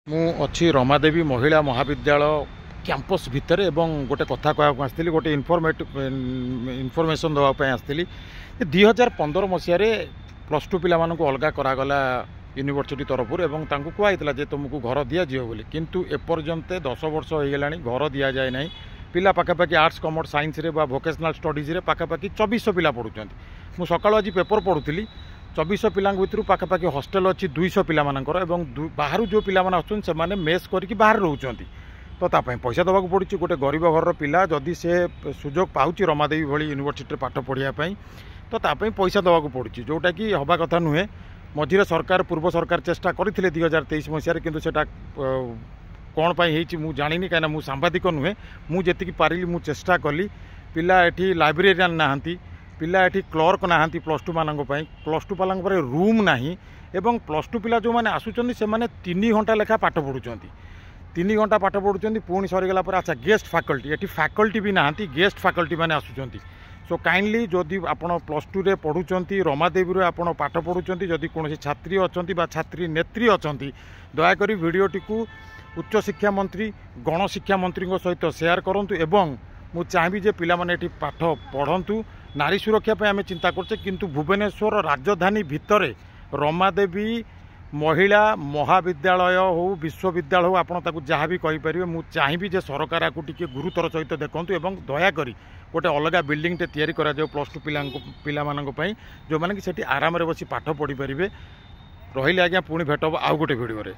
ମୁଁ ଅଛି ରମାଦେବୀ ମହିଳା ମହାବିଦ୍ୟାଳୟ କ୍ୟାମ୍ପସ୍ ଭିତରେ ଏବଂ ଗୋଟେ କଥା କହିବାକୁ ଆସିଥିଲି, ଗୋଟେ ଇନଫର୍ମେସନ୍ ଦେବା ପାଇଁ ଆସିଥିଲି ଯେ 2015 ମସିହାରେ +2 ପିଲାମାନଙ୍କୁ ଅଲଗା କରାଗଲା ୟୁନିଭର୍ସିଟି ତରଫରୁ ଏବଂ ତାଙ୍କୁ କୁହାହେଇଥିଲା ଯେ ତୁମକୁ ଘର ଦିଆଯିବ ବୋଲି। କିନ୍ତୁ ଏପର୍ଯ୍ୟନ୍ତ 10 ବର୍ଷ ହେଇଗଲାଣି, ଘର ଦିଆଯାଏ ନାହିଁ। ପିଲା ପାଖାପାଖି ଆର୍ଟ୍ସ, କମର୍ସ, ସାଇନ୍ସରେ ବା ଭୋକେସନାଲ୍ ଷ୍ଟଡ଼ିଜ୍ରେ ପାଖାପାଖି 2400 ପିଲା ପଢ଼ୁଛନ୍ତି। ମୁଁ ସକାଳୁ ଆଜି ପେପର୍ ପଢ଼ୁଥିଲି। 2400 ପିଲାଙ୍କ ଭିତରୁ ପାଖାପାଖି ହଷ୍ଟେଲ ଅଛି 200 ପିଲାମାନଙ୍କର ଏବଂ ବାହାରୁ ଯେଉଁ ପିଲାମାନେ ଆସୁଛନ୍ତି, ସେମାନେ ମେସ୍ କରିକି ବାହାରେ ରହୁଛନ୍ତି, ତ ତା ପାଇଁ ପଇସା ଦେବାକୁ ପଡ଼ୁଛି। ଗୋଟେ ଗରିବ ଘରର ପିଲା ଯଦି ସେ ସୁଯୋଗ ପାଉଛି ରମାଦେବୀ ଭଳି ୟୁନିଭର୍ସିଟିରେ ପାଠ ପଢ଼ିବା ପାଇଁ, ତ ତା ପାଇଁ ପଇସା ଦେବାକୁ ପଡ଼ୁଛି, ଯେଉଁଟାକି ହେବା କଥା ନୁହେଁ। ମଝିରେ ସରକାର, ପୂର୍ବ ସରକାର ଚେଷ୍ଟା କରିଥିଲେ 2023 ମସିହାରେ, କିନ୍ତୁ ସେଇଟା କ'ଣ ପାଇଁ ହେଇଛି ମୁଁ ଜାଣିନି, କାହିଁକିନା ମୁଁ ସାମ୍ବାଦିକ ନୁହେଁ। ମୁଁ ଯେତିକି ପାରିଲି ମୁଁ ଚେଷ୍ଟା କଲି। ପିଲା ଏଠି ଲାଇବ୍ରେରିଆନ୍ ନାହାନ୍ତି, ପିଲା ଏଠି କ୍ଲର୍କ ନାହାନ୍ତି +2 ମାନଙ୍କ ପାଇଁ, +2 ପିଲାଙ୍କ ପାଇଁ ରୁମ୍ ନାହିଁ ଏବଂ +2 ପିଲା ଯେଉଁମାନେ ଆସୁଛନ୍ତି, ସେମାନେ 3 ଘଣ୍ଟା ଲେଖା ପାଠ ପଢ଼ୁଛନ୍ତି। 3 ଘଣ୍ଟା ପାଠ ପଢ଼ୁଛନ୍ତି, ପୁଣି ସରିଗଲା ପରେ, ଆଚ୍ଛା, ଗେଷ୍ଟ ଫାକଲ୍ଟି, ଏଠି ଫାକଲ୍ଟି ବି ନାହାନ୍ତି, ଗେଷ୍ଟ ଫାକଲ୍ଟି ମାନେ ଆସୁଛନ୍ତି। ସୋ କାଇଣ୍ଡଲି, ଯଦି ଆପଣ +2ରେ ପଢ଼ୁଛନ୍ତି, ରମାଦେବୀରେ ଆପଣ ପାଠ ପଢ଼ୁଛନ୍ତି, ଯଦି କୌଣସି ଛାତ୍ରୀ ଅଛନ୍ତି ବା ଛାତ୍ରୀ ନେତ୍ରୀ ଅଛନ୍ତି, ଦୟାକରି ଭିଡ଼ିଓଟିକୁ ଉଚ୍ଚଶିକ୍ଷା ମନ୍ତ୍ରୀ, ଗଣଶିକ୍ଷା ମନ୍ତ୍ରୀଙ୍କ ସହିତ ସେୟାର କରନ୍ତୁ ଏବଂ ମୁଁ ଚାହିଁବି ଯେ ପିଲାମାନେ ଏଠି ପାଠ ପଢ଼ନ୍ତୁ। ନାରୀ ସୁରକ୍ଷା ପାଇଁ ଆମେ ଚିନ୍ତା କରୁଛେ, କିନ୍ତୁ ଭୁବନେଶ୍ୱର ରାଜଧାନୀ ଭିତରେ ରମାଦେବୀ ମହିଳା ମହାବିଦ୍ୟାଳୟ ହେଉ, ବିଶ୍ୱବିଦ୍ୟାଳୟ ହେଉ, ଆପଣ ତାକୁ ଯାହା ବି କହିପାରିବେ, ମୁଁ ଚାହିଁବି ଯେ ସରକାର ଆକୁ ଟିକେ ଗୁରୁତର ସହିତ ଦେଖନ୍ତୁ ଏବଂ ଦୟାକରି ଗୋଟେ ଅଲଗା ବିଲ୍ଡିଂଟେ ତିଆରି କରାଯାଉ +2 ପିଲାମାନଙ୍କ ପାଇଁ, ଯେଉଁମାନେ କି ସେଠି ଆରାମରେ ବସି ପାଠ ପଢ଼ିପାରିବେ। ରହିଲି ଆଜ୍ଞା, ପୁଣି ଭେଟ ହେବ ଆଉ ଗୋଟେ ଭିଡ଼ିଓରେ।